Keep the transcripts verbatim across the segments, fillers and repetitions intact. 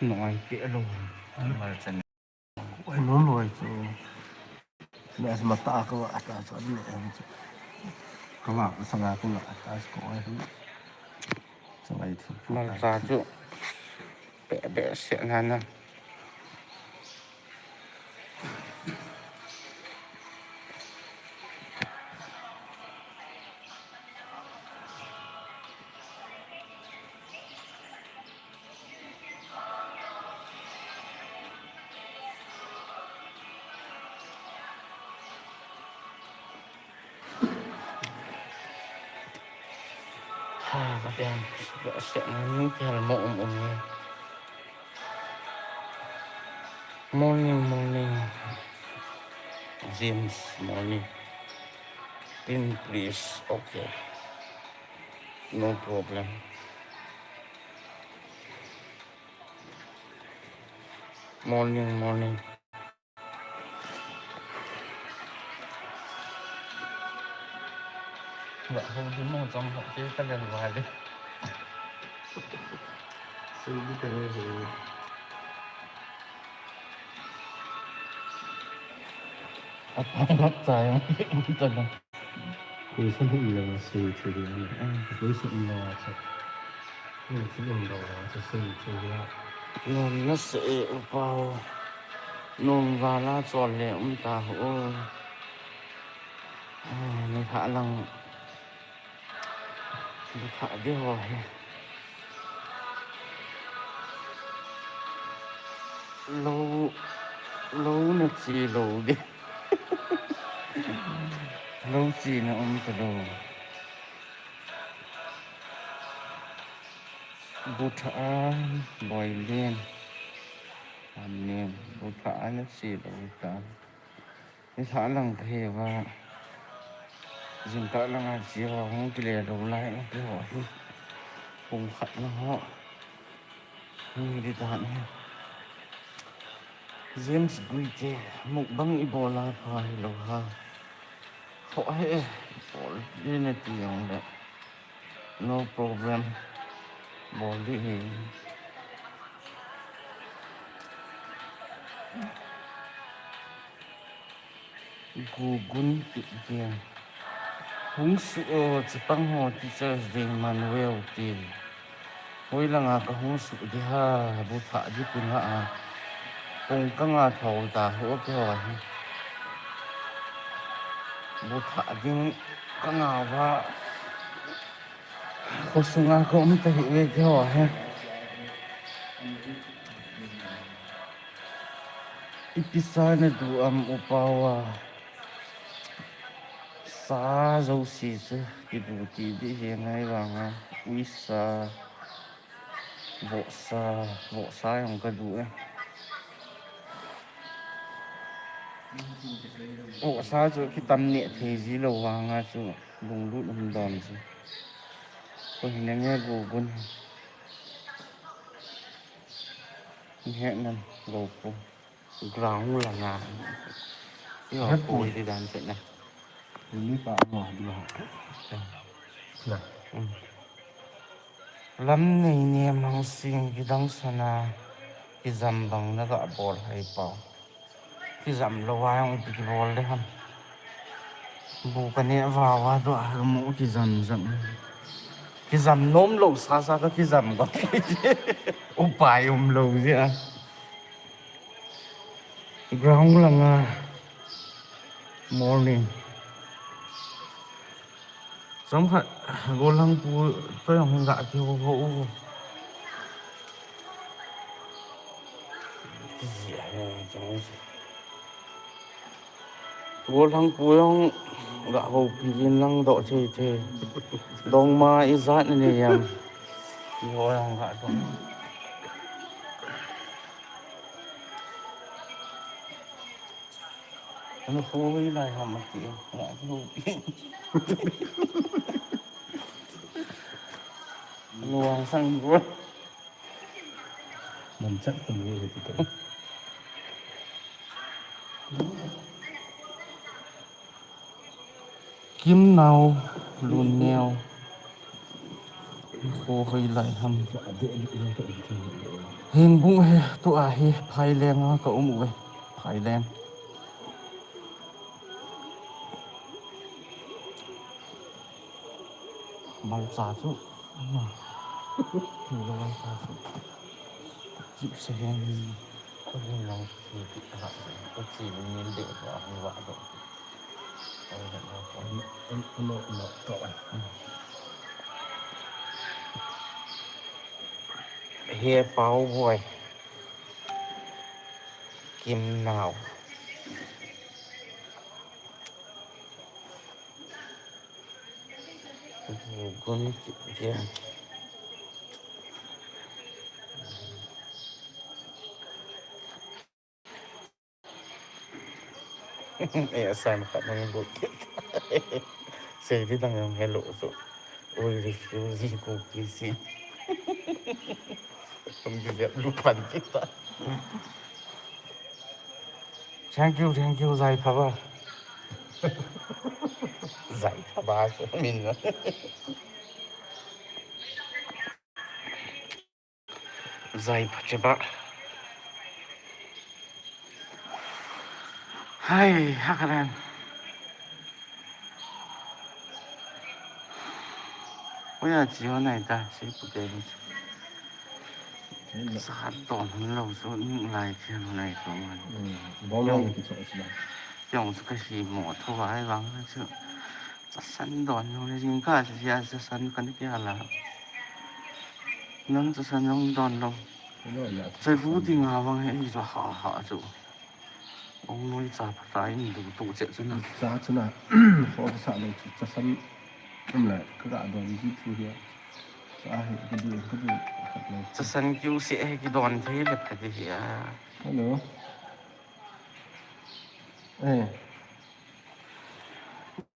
Noi pe lo. Mal chan. Oi, non noi chu. Ni as mata ka wa ta chu ni. Ka wa ka sanga ka wa ta chu ko ai. Chu ai thu. Mal cha chu. Be be se na na. Ha, katiang, se, se, ni kel mo um um ni. Morning, morning. James, morning. Tin, please. Okay. No problem. Morning, morning. Ba ho di mo jong ho ke ka lel vale. Sei di ka ne sei. Atai nak sayang. Ito na. Koi sa ni lo sei sei di. Koi sa ni lo sa. Koi sa ni lo sa sei sei di. Non na sei u pau. Non vala chol le um ta ho. Ni tha lang. Ni tha de ho he. Lo, lo na chi lo de. Lo chi na um ta lo. Bu tha a, boi lien. An nem, bu tha a na chi lo ta. Ni tha lang ka he va. Jingkah langa chi ho hung kile lo lai na ki ho hi. Pung khat na ho. Ni di ta ni. James Guite, mukbang i bol a pha hi lo ha. Ho he, bol di na ti jong le. No problem. Bol di hi. Gugun Kipgen. Hung suh o, chapang ho Teachers Day man veu ti. Hoi langa ka hung suh di ha, bu tha di pu nga a. Pung ka nga thou ta ho ke ho hi. Bu tha ding ka nga va. Khosunga ka um ta hi ve ke ho he. Ipi sa na du am u pau a. Sa jouse chu kidu ti di he ngai vanga. Uisa. Vohsa, vohsa jong ka du e. Vohsa chu kitam neh thei ji lou vanga chu lunglut um dom chu. Ko hi na nge gu gun. Ni he nan lo ko. Ground langa. Yo, ko di dan se na. Ni pa mo di ha. Na. Lam nei nem hang sing kidang sana kijam bang na ga bol hai pau. Kijam lou a jong ipi kibol le ham. Bu ka neh vava doh a mu kijam jam. Kijam nom lou sasa ka kijam ka. Upai um lou jeh a. Ground langa morning. Chomkhat golhang pu toh jong ga kihou hou u. Golhang pu jong ga houpi jin lang doh thei thei. Dongma ijat na nei am. Kihou jong ga doh. Ano hoi lai ham ati. Nga hoi. Ano ang sang bro. Namchat ko ni ito. Kim Nau Lun Neo. Kho hoi lai ham. Hingbung hi tua hi Phaileng a ka um uve. Phaileng. Malcha chu. Hi lo malcha chu. Chip se hen. Ko hin long chi ti ta ha. Ko chi min de ko ni wa do. He Pau Boy. Kim Nau. Gun Kip Jen. Eh, asan khat nang lut kit. Sei di dang hello so. Oi, refugee ko kisi. Tum di dia lupan kita. Thank you, thank you, Zai Phaba. Zai Phaba so min. Zai pha che ba. Hai, ha ka ran. Oya chi ho nai ta, si pu te ni. Sa ton lo so ni lai chi ho nai so. Hmm, bom lo ki so si. Yong so ka si mo tho ai bang chu. Chasan don lou le jingkah sia chasan kan kia la. Nang chasan nang don lou. Chavu ding a vang he i jo ha ha chu. Ong noi cha pha ta in du tu che chu na. Cha chu na. Kho sa lou chu chasan. Am la ka ga don ji thu hia. Cha he ka du ka du. Chasan kiu se he ki don thei le pha di hia. Hello. Eh.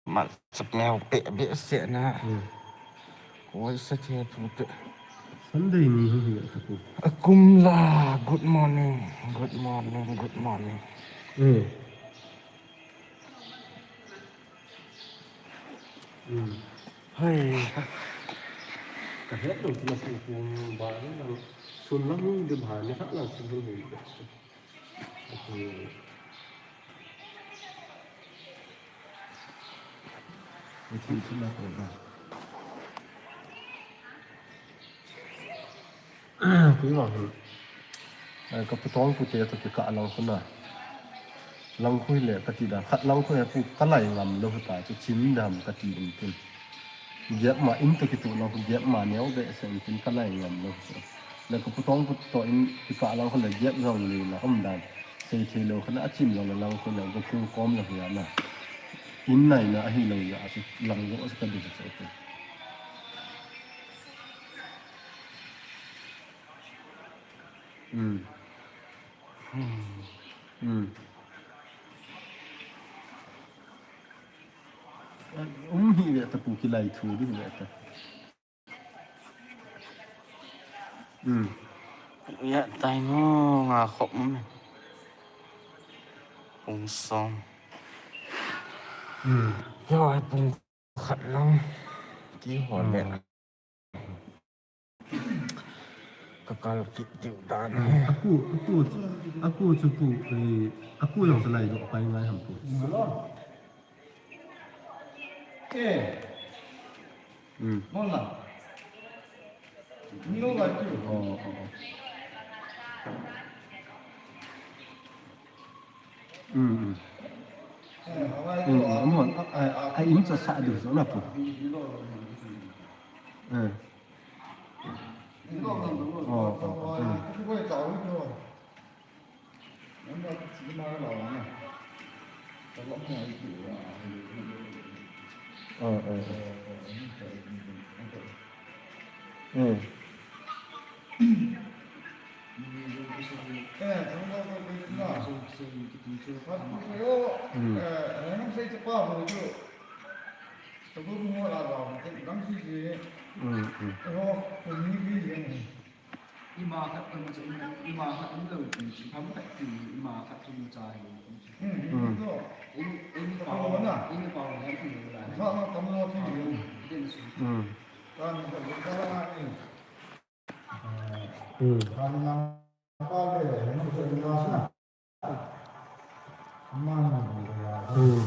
Mal chap meu pe be se na. Hmm. Koi sa the thu te. Sunday ni ho hi a thu. Akum la, good morning, good morning, good morning. Hmm. Hmm. Hai. Ka het lo ti na pu pu ba ni na. Sun lang de ba ni ha lang sun de. Ka putong pute to kikah lang khu na. Lang khu le ka ti da, khat lang khu he pu ka lai ngam lou ta, chu chin dam ka ti in tin. Gap ma in to kitu lang khu gap ma neo be se in tin ka lai ngam lou chu. Le ka putong put to in kikah lang khu le gap jong le la um dan. Sei thei lou kha na a chim lou la lang khu le ka phung kom lou ya na. In nai na a hi lou ya chu lang jo chu ka du chu. Hmm. Hmm. Um hi ve ta pu kilai thu di ve ta. Hmm. Ya tai no nga khop um. Pung song. Hmm. Ya ai pung khat lang. Ti ho le. Hmm. Ka kal kit diu dan. Hmm. Aku, aku, aku chu pu, eh, aku jong salai do pai ngai ham pu. Eh. Hmm. Mon la. Ni lo la tu. Oh, oh, oh. Hmm, hmm. Hmm, hmm. A, a, a, in cha sa du so na pu. Hmm. Oh, oh, oh, hmm. Ima khat um chu, ima, ima khat um lou chu, chi pham khat chu, ima khat chu cha hi um chu. Hmm. In, in pau, in pau le um lou la. Ma, ma, tam lo chu. Den su. Hmm. Hmm. Hmm. Hmm. Hmm.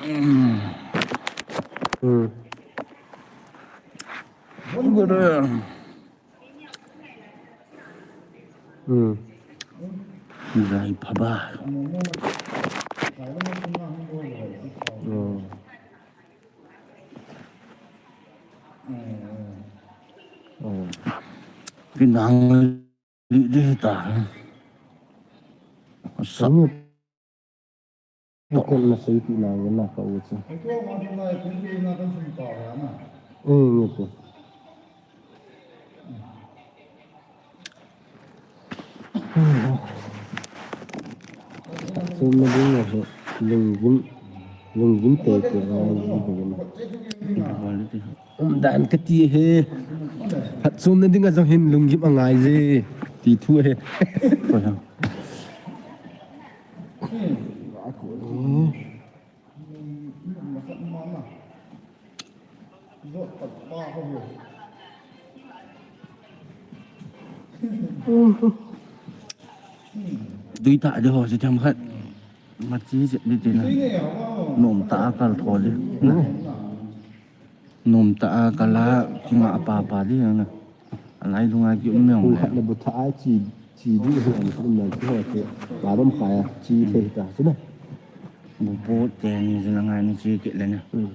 Hmm. Hmm. Hmm. Gai phaba. Hmm. Hmm. Kinang li di ta. Sa. Ken na sei ti na ngen na ka u chu. Eh, nge tu. Chun na ding na he lunggim, lunggim te te na ji de na. Umdan kati he. Phatchomna dinga jong hin lunggim angai je. Ti thu ahi. Dui ta de ho si tham khat. Ma chi se di ti na. Nom ta a kal tho di. Nom ta a kal a kinga a pa pa di na. A lai lunga ki um me ong. Khat le bu tha a chi, chi di hu an kum na ki ho che. Ba rom kha ya chi the ta si na. Bu po te ni si na ngai ni chi ke le na. Hmm.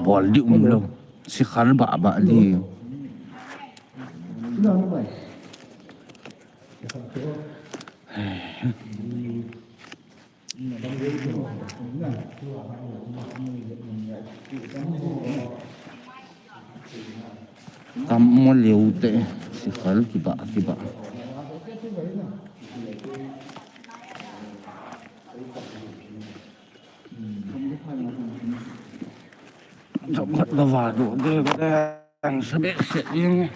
Bol di um lou. Sikhar ba ba di. Kam mo leu te, sikhar kiba, kiba. Jom khat ka va do de, ka de, ang sa be se ding.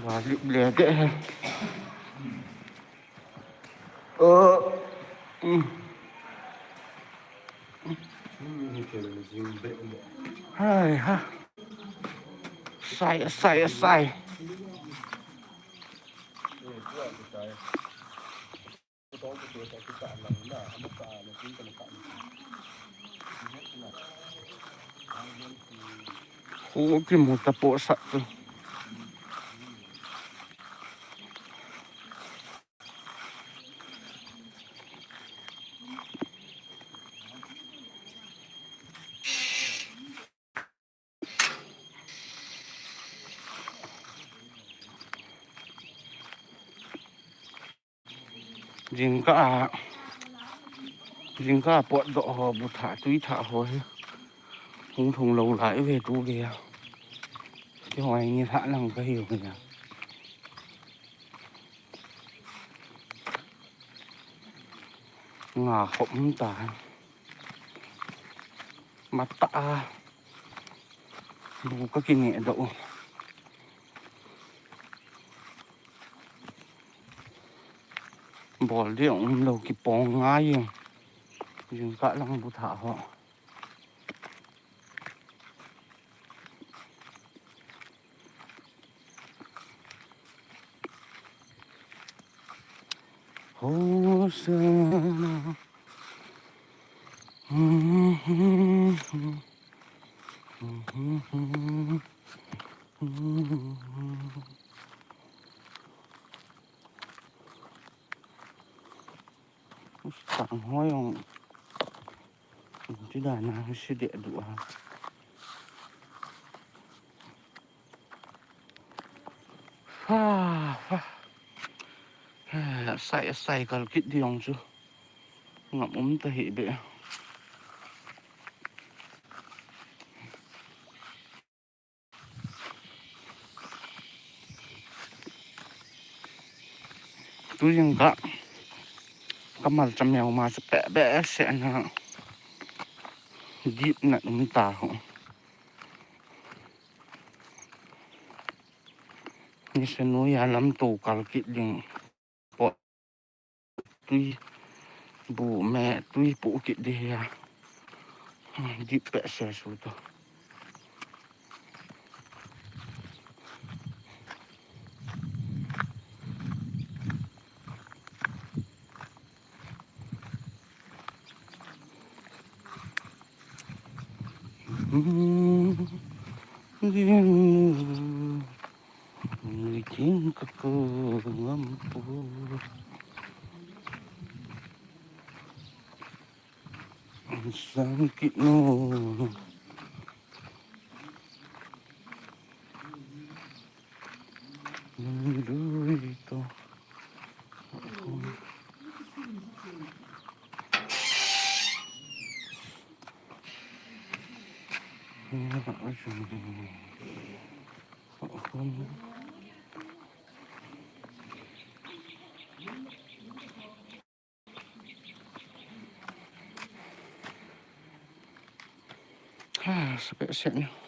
Va lip le de. Hai ha. Sai, sai, sai. Khu kimu ta po sa tu. Jingkah a, jingkah a potdoh ho, bu thah, tui thah ho hi hung thung lou lai ve tu gei a. Kihoi ni thah lang ka hiu kei a. Nga khop um ta. Matah a bu ka kineh doh u. Bol ding um lou, kipong ngai jeng. Jingkah lang bu thah ho. Hosanna. Us, tang hoi ong. Ti dan a si de du a. Fa, fa. Sai, sai kal kit ding chu. Ngam um ta hi be. Tuin ka, ka malcha meo ma chu pe be se na. Dip na um ta ho. Ni se nu ya lam to kal kit ding. Tui bu me, tui pu kit di ya. Dip pe se su to. Kin ka ko ngam pu. Sang kit no. Lui to. Ha, sepe se ni.